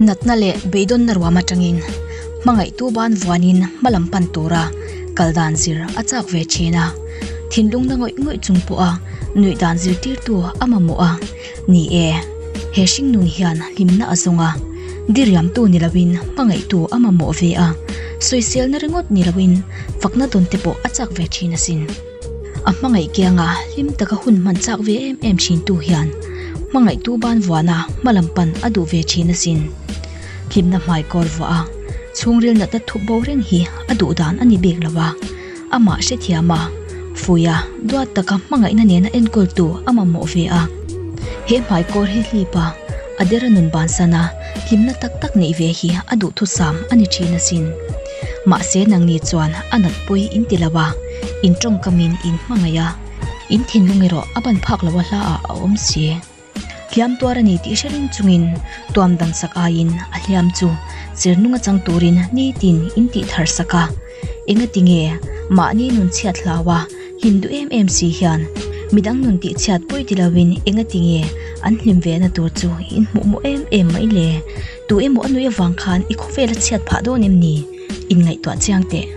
Natna leh beidawnna ruam atangin hmangaihtu ban vuanin hmalam pan tura kal dan zir a chak ve thin a. Thinlungna ngawih ngawih chung pawha nuih dan zirtirtu a mamawh a. Ni e, he hringnun hian hlimna a zawng a, diriamtu ni loin hmangaihtu a mamawh ve a, sawiselna ringawt ni loin fakna dawn te pawh a chak ve thin asin. A hmangaih kianga hlim taka hun hman chak ve em em thin tu hian hmangaihtu ban vuana hmalam pan a duh ve thin asin. Hlimna hmaikawr vuah a, chhungril natna thup bo reng hi a duh dan a ni bik lo a, amah hrethiam a, fuia duat taka hmangaihna nena enkawltu a mamawh ve a. He hmaikawr hi hlip a, a dera nun bansan a, hlimna tak tak neih ve hi a duhthusam a ni thin asin. Mahse nangni chuan a nat pawi in ti lo a, in tawngkamin in hmangaih a, in thinlung erawh a ban phak lo a hla ah a awm si. Hliam tuar a ni tih hre reng chungin tuam dam sak aiin a hliam chu chirnung a chang turin nitin in tih thar sak a. Engati nge mahni nun chhiat hlau a hlim duh em em si hian midang nun tih chhiat pawi ti loin engati nge an hlim ve na tur chu in hmuh mawh em em mai le? Tu emaw a nui avang khan i khawvel a chhiat phah dawn em ni? Inngaihtuah chiang teh.